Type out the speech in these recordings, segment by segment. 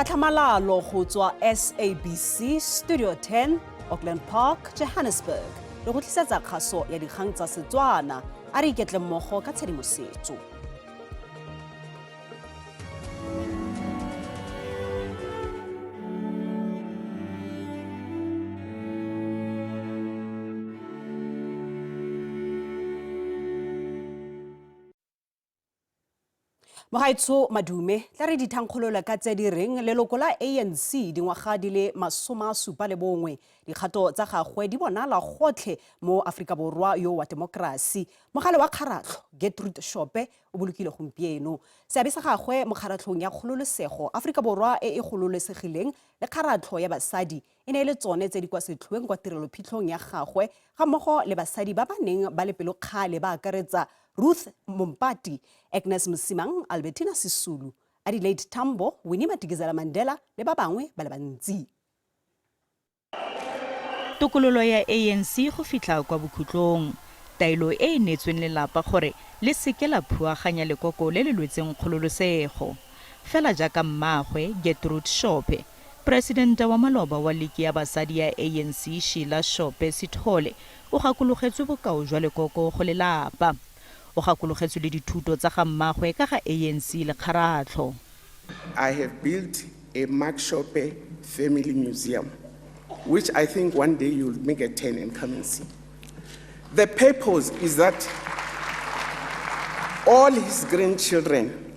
Ka tlhamalalo go tswa SABC Studio 10, Auckland Park, Johannesburg, le go tlisetsa kgaso ya dikgang tsa Setswana. A re iketle mmogo ka tshedimosetso. Mogaetsho Madume, tla re dithankgolole ka tse di reng leloko la ANC dingwaga di le 71 dikgato tsa gagwe di bonala gotlhe mo Aforika Borwa yo wa temokerasi. Mogale wa kgaratlho Gertrude Shope o bolokile gompieno. Seabe sa gagwe mo kgaratlhong ya kgololesego Aforika Borwa e e gololesegileng le kgaratlho ya basadi e ne e le tsone tse di kwa setlhoeng kwa tirelophitlhong ya gagwe ga mmogo le basadi ba ba neng ba le pelokgale ba akaretsa Ruth Mompati, Agnes Msimang, Albertina Sisulu, Adelaide Tambo, Winnie Madikizela Mandela le ba bangwe ba le bantsi. Tokololo ya ANC go fitlha kwa bokhutlong. Taelo e e neetsweng lelapa gore le seke la phuaganya lekoko le le lwetseng kgololosego. Fela jaaka mmaagwe, Gertrude Shope, Poresidente wa maloba wa liki ya basadi ya ANC Sheila Shope Sithole o gakologetswe bokao jwa lekoko go lelapa. O gakologetswe le dithuto tsa ga mmaagwe ka ga ANC le kgaratlho. I have built a Mark Shope family museum, which I think one day you'll make a turn and come and see. The purpose is that all his grandchildren,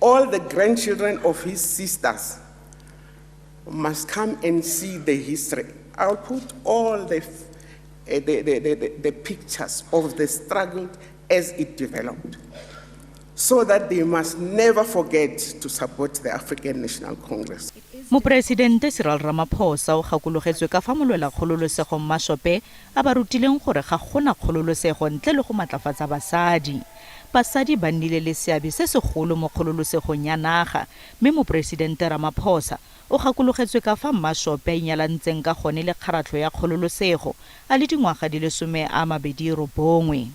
all the grandchildren of his sisters must come and see the history. I'll put all the pictures of the struggle as it developed, so that they must never forget to support the African National Congress. Moporesidente Cyril Ramaphosa o gakologetswe ka fa molwela kgololosego Mmashope a ba rutileng gore ga gona kgololosego ntle le go matlafatsa basadi. Basadi ba nnile le seabe se segolo mo kgololosegong ya naga, mme Moporesidente Ramaphosa o gakologetswe ka fa Mmashope a inyalantseng ka gone le kgaratlho ya kgololosego a le dingwaga di le 29.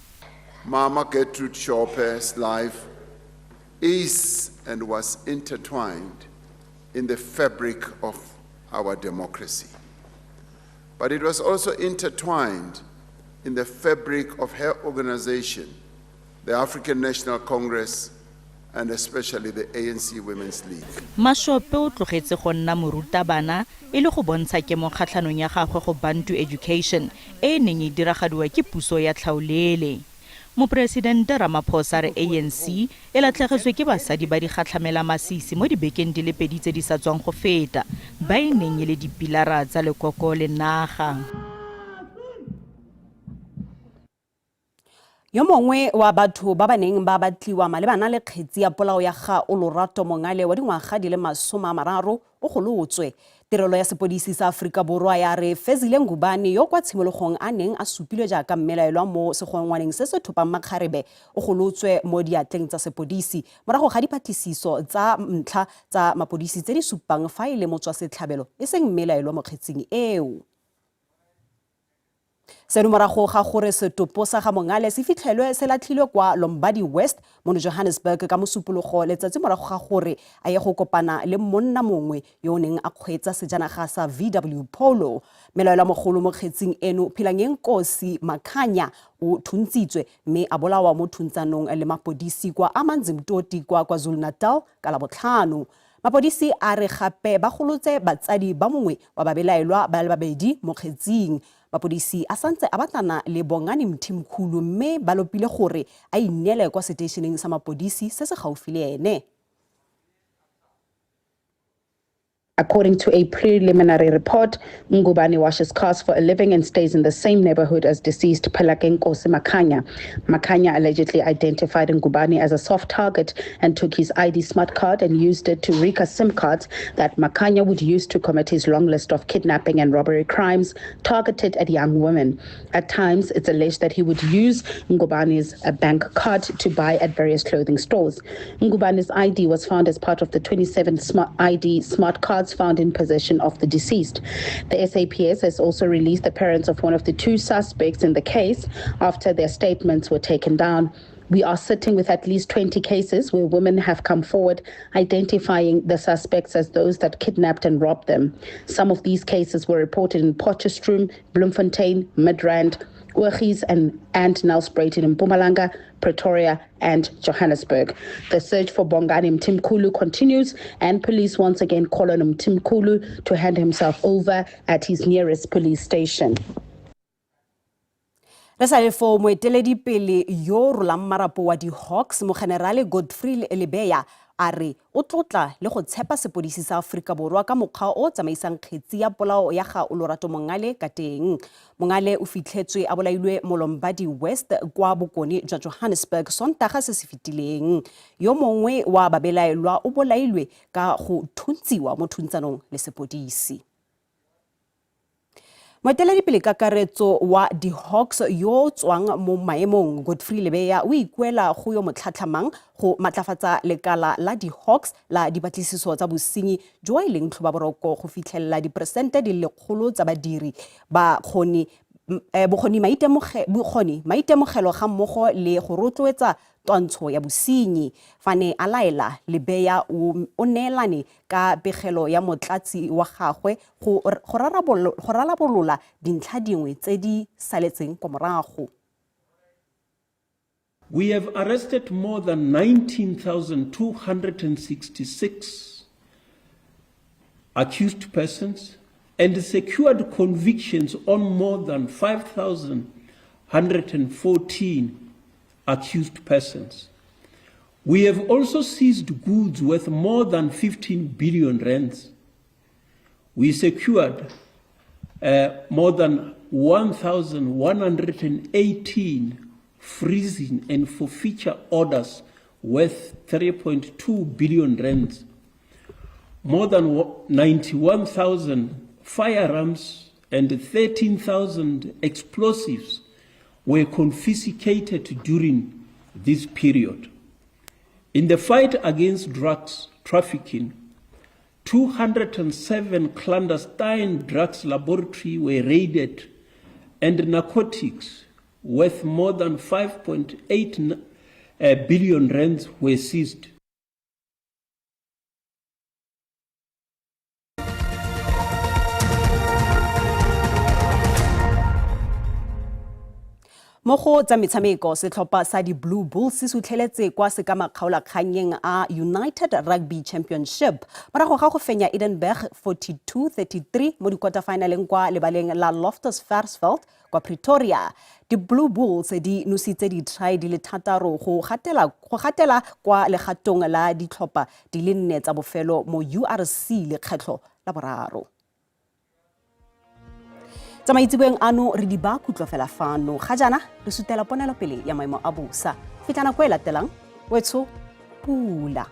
Mama Gertrude Shope's life is and was intertwined in the fabric of our democracy. But it was also intertwined in the fabric of her organization, the African National Congress, and especially the ANC Women's League. Mashope o tlogetse go nna morutabana e le go bontsha kemo kgatlhanong ya gagwe go Bantu Education e e neng e diragadiwa ke puso ya tlhaolele. Moporesidente Ramaphosa re ANC e latlhegetswe ke basadi ba digatlhamela masisi mo dibekeng di le pedi tse di sa tswang go feta, ba e neng e le dipilara tsa lekoko le naga. Yo mongwe wa batho ba ba neng ba batliwa malebana le kgetsi ya polao ya ga Olorato Mongale wa dingwaga di le 30 o golotswe. Tirelo ya sepodisi sa Aforika Borwa ya re Fezile Ngubane yo kwa tshimologong a neng a supilwe jaaka mmelaelwa mo segongwaneng se se thopang makgarebe o golotswe mo diatleng tsa sepodisi morago ga dipatlisiso tsa ntlha tsa mapodisi tse di supang fa e le motswasetlhabelo e seng mmelaelwa mo kgetsing eo. Seno morago ga gore setopo sa ga Mongale se fitlhelwe se latlhilwe kwa Lombardy West mono Johannesburg ka Mosupologo letsatsi morago ga gore a ye go kopana le monna mongwe yo o neng a kgweetsa sejanaga sa VW Polo. Melaelwa mogolo mo kgetsing eno Philangenkosi Makhanya o thuntsitswe mme a bolawa mo thuntsanong le mapodisi kwa Amanzimtoti kwa KwaZulu-Natal ka Labotlhano. Mapodisi a re gape ba golotse batsadi ba mongwe wa babelaelwa ba le babedi mo kgetsing. Mapodisi a santse a batlana le Bongani Mthimkhulu mme ba lopile gore a ineele kwa seteisheneng sa mapodisi se se gaufi le ene. According to a preliminary report, Ngubane washes cars for a living and stays in the same neighborhood as deceased Phelakenkosi Makhanya. Makhanya allegedly identified Ngubane as a soft target and took his ID smart card and used it to RICA SIM cards that Makhanya would use to commit his long list of kidnapping and robbery crimes targeted at young women. At times, it's alleged that he would use Ngubane's bank card to buy at various clothing stores. Ngubane's ID was found as part of the 27 smart ID smart cards found in possession of the deceased. The SAPS has also released the parents of one of the two suspects in the case after their statements were taken down. We are sitting with at least 20 cases where women have come forward identifying the suspects as those that kidnapped and robbed them. Some of these cases were reported in Potchefstroom, Bloemfontein, Midrand, Ogies and, and Nelspruit in Mpumalanga, Pretoria and Johannesburg. The search for Bongani Mtimkulu continues and police once again call on Mtimkulu to hand himself over at his nearest police station. Re sa le foo, moeteledipele yo rolang marapo wa di-Hawks, Mogenerale Godfrey Lebeya, a re o tlotla le go tshepa sepodisi sa Aforika Borwa ka mokgwa o tsamaisang kgetsi ya polao ya ga Olorato Mongale ka teng. Mongale o fitlhetswe a bolailwe mo Lombardy West kwa bokone jwa Johannesburg Sontaga se se fetileng. Yo mongwe wa babelaelwa o bolailwe ka go thuntsiwa mo thuntsanong le sepodisi. Moeteledipele kakaretso wa di-Hawks yo o tswang mo maemong, Godfrey Lebeya, o ikuela go yo motlhatlhamang go matlafatsa lekala la di-Hawks la dipatlisiso tsa bosenyi jo e leng tlhobaboroko go fitlhelela diperesente di le lekgolo tsa badiri ba kgoni bokgoni maitemogelo ga mmogo le go rotloetsa twantsho ya bosenyi. Fa ne a laela, Lebeya o neelane ka pegelo ya motlatsi wa gagwe go rarabolola dintlha dingwe tse di saletseng kwa morago. We have arrested more than 19,266 accused persons and secured convictions on more than 5,114 accused persons. We have also seized goods worth more than 15 billion rands. We secured more than 1,118 freezing and forfeiture orders worth 3.2 billion rands. More than 91,000 firearms and 13,000 explosives were confiscated during this period. In the fight against drugs trafficking, 207 clandestine drugs laboratories were raided and narcotics worth more than 5.8 billion rands were seized. Mo go tsa metshameko, setlhopha sa di-Blue Bulls se sutlheletse kwa sekamakgaolakgannyeng a United Rugby Championship morago ga go fenya Edinburgh 42-33 mo di-quarter-finaleng kwa lebaleng la Loftus Versfeld kwa Pretoria. Di-Blue Bulls di nositse di-try di le 6 go gatela kwa legatong la ditlhopha di le 4 tsa bofelo mo URC lekgetlho la boraro. Tsamaitsibeng ano re di ba kutlo fela fano. Ga jaana re sutela ponelopele ya maemo a bosa. Fitlha nako e latelang, wetsho pula.